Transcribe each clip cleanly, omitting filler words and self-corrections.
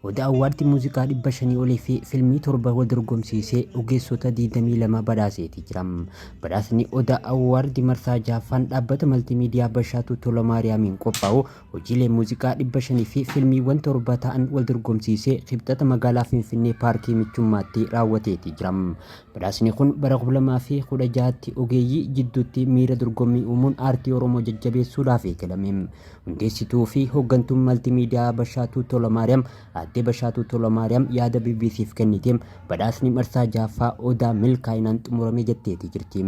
Odaa Awwaardi muuziqaa 500 olii fi filmii 7 wal dorgomsiisee ogeessota 22 badhaaseeti jira. Badhaasni Odaa Awwaardi marsaa 6ffaan dhaabbata maltiimiidiyaa Bashaatuu Tolamaariyaamiin qophaa'u hojiilee muuziqaa 500 fi filmiiwwan 7 ta'an wal dorgomsiisee Kibxata magaalaa Finfinnee Paarkii Michummaatti raawwateeti jira. Badhaasni kun bara 2016tti ogeeyyii jidduutti miira dorgommii uumuun aartii Oromoo jajjabeessuudhaaf eegalame. Hundeessituu fi hooggantuun maltiimiidiyaa Bashaatuu Tolamaariyaam Aaddee Bashaatuu Tolamaariyaam yaada BBC'f kenniteen badhaasni marsaa 6ffaa Odaa milkaa'inaan xumurame jetteeti jirti.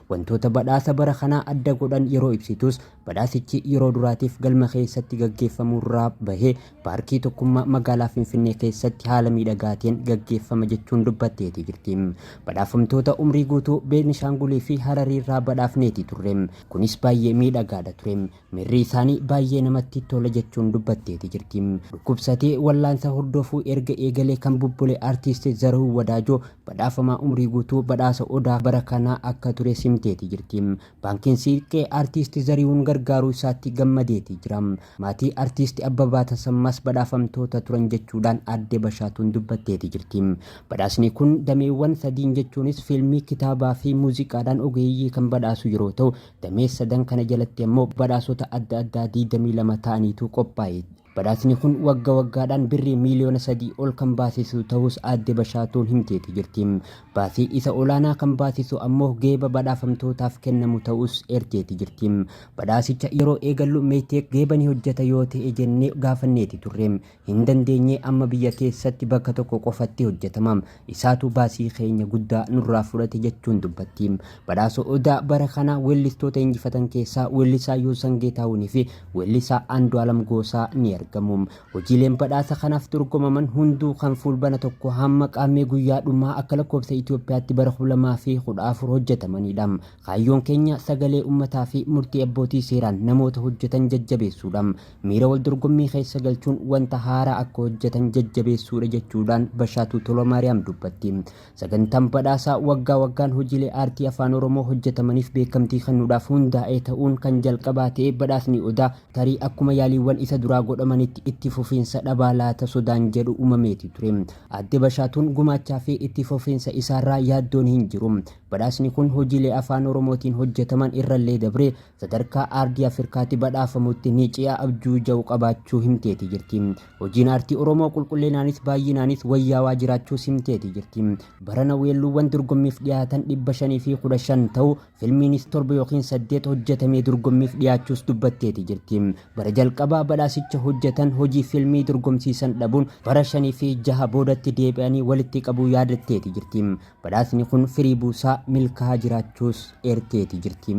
Wantoota badhaasa bara kanaa adda godhan yeroo ibsitus badhaasichi yeroo duraatiif galma keessatti gaggeeffamuurraa bahee Paarkii Tokkummaa magaalaa Finfinnee keessatti haala miidhagaa ta'een gaggeeffama jechuun dubbatteeti jirti. Badhaafamtoota umrii guutuu Beenishaangulii fi Harariirraa badhaafneeti turre. Kunis baay'ee miidhagaadha ture. Miirri isaanii baay'ee namatti tola jechuun dubbatteeti jirti. Dhukkubsatee wallaansa hordofuu erga eegalee kan bubbule Artiist Zarihun Wadaajoo badhaafamaa umrii guutuu badhaasa Odaa bara kanaa akka ture simteeti jirti. Baankiin Siiqqee Artiist Zarihun gargaaruu isaatti gammadeeti jira. Maatii Artiist Abbabaa Tasammaas badhaafamtoota turan jechuudhaan Aadde Bashaatuun dubbatteeti jirti. Badhaasni kun dameewwan sadiin jechuunis fiilmii, kitaabaa fi muuziqaadhaan ogeeyyii kan badhaasu yeroo ta'u, Damee sadan kana jalatti ammoo badhaasota adda addaa 22 ta'aniitu qophaa'e. Badhaasni kun wagga waggaadhaan birrii miiliyoona 3 ol kan baasisu ta'uus Aadde Bashaatuun himteeti jirti. Baasii isa olaanaa kan baasisu ammoo geeba badhaafamtootaaf kennamu ta'uus eerteeti jirti. Badhaasicha yeroo eegallu Meeteek geeba ni hojjeta yoo ta'e jennee gaafanneeti turre. Hin dandeenye amma biyya keessatti bakka tokko qofatti hojjetama. Isaatu baasii keenya guddaa nurraa fudhate jechuun dubbatti. Badhaasa Odaa bara kanaa weellistoota injifatan keessaa weellisaa Yoosan Geetaahun fi weellisaa Andu'aalam Goosaa ni argamu. Hojiileen badhaasa kanaaf dorgomaman hunduu kan Fuulbana 1 hamma Qaammee guyyaa dhumaa akka lakkoofsa Itoophiyaatti bara 2014 hojjetamanidha. Kaayyoon keenya sagalee ummataa fi murtii abbootii seeraan namoota hojjetan jajjabeessuudha. Miira waldorgommii keessa galchuun wanta haaraa akka hojjetan jajjabeessuudha jechuudhaan Bashaatuu Tolamaariyaam dubbatti. Sagantaan badhaasaa waggaa waggaan hojiilee aartii Afaan Oromoo hojjetamaniif beekamtii kennuudhaaf hundaa'ee ta'uun kan jalqabaa ta'e badhaasni Odaa tarii akkuma yaaliiwwan isa duraa godhamanitti itti fufiinsa dhabaa laata sodaan jedhu uumameeti ture. Aadde Bashaatuun gumaachaa fi itti fufiinsa isaarraa yaaddoon hin jiru. Badhaasni kun hojiilee Afaan Oromootiin hojjetaman irrallee dabree sadarkaa aardii Afirkaatti badhaafamutti ni ce'a abjuu ja'u qabaachuu himteeti jirti. Hojiin aartii Oromoo qulqullinaanis baay'inaanis wayyaawaa jiraachuus himteeti jirti. Barana weelluuwwan dorgommiif dhiyaatan 515 ta'u, filmiinis 7 ykn 8 hojjetamee dorgommiif dhiyaachuus dubbatteeti jirti. Bara jalqabaa badhaasicha hojjetan hojii filmii dorgomsiisan dhabuun bara 5 fi 6 boodatti deebi'anii walitti qabuu yaadatteeti jirti. Badhaasni kun firii buusaa milkaa'aa jiraachuus eerteeti jirti.